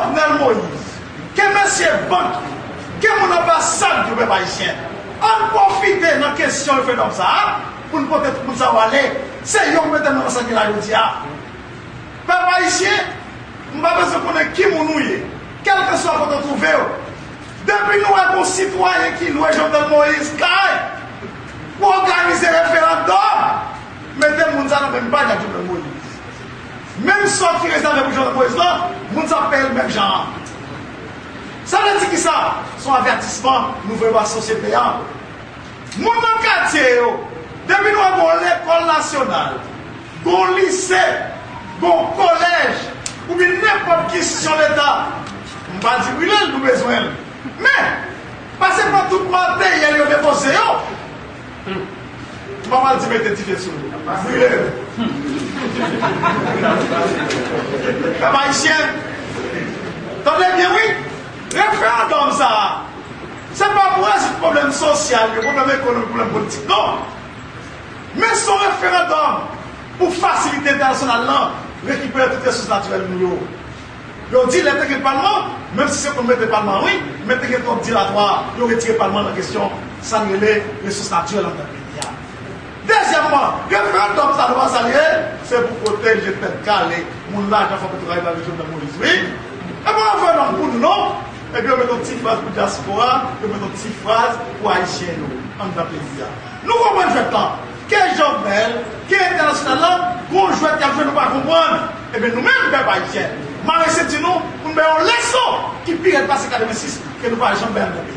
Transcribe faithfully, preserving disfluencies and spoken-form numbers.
Jovenel Moïse, ke mesye bank yo, ke moun anbasad yo, pèp ayisyen, ann pwofite nan kesyon referandòm sa a pou n pote tout moun sa yo ale. Se yo k mete nou nan sa n ye la jodi a. Pèp ayisyen, m pa bezwen konnen ki moun ou ye, kèlkeswa kote w twouve w. Depi nou wè gon sitwayen ki lwe Jovenel Moïse kay pou òganize referandòm, mete moun sa nan menm paj ak Jovenel Moïse. Menm sò ki rezève pou Jovenel Moïse lan, moun sa ap peye l menm jan an. Sa vle di kisa? Se yon avètisman nou voye ba sosyete a. Moun nan katye yo, depi nou wè gon lekòl nasyonal, gon lise, gon kolèj, oubyen nenpòt ki enstitisyon leta, m pa di brile l, nou bezwen l. Men, pase pran tout materyèl yo depoze yo. M pa pral di mete dife sou li. Brile l. Pèp ayisyen, tande byen wi. Referandòm sa a, se pa pou rezoud pwoblèm sosyal yo, pwoblèm ekonomik, pwoblèm politik, non. Men se yon referandòm pou fasilite entènasyonal lan rekipere tout resous natirèl nou yo. Yo di lè te gen palman, menm si se pou mete palman wi, men te gen twòp dilatwa, yo retire palman nan kesyon sa n rele resous natirèl anndan peyi a. Dezyèmman, referandòm sa nou pa salye, se pou pwoteje tèt kale moun lajan fò petwo kay ba Jovenel Moïse wi. E pa referandòm pou nou non. Epi yo mete yon ti fraz pou dyaspora, yo mete yon ti fraz pou ayisyen yo anndan peyi a. Nou konprann jwèt lan. Ke Jovenel, ke entènasyonal lan, gon jwèt y ap jwe nou pa konprann. Ebyen nou menm pèp ayisyen, mare senti nou pou n bay yon leson ki pi rèd pase katrevensis ke nou pa janm bay anndan peyi.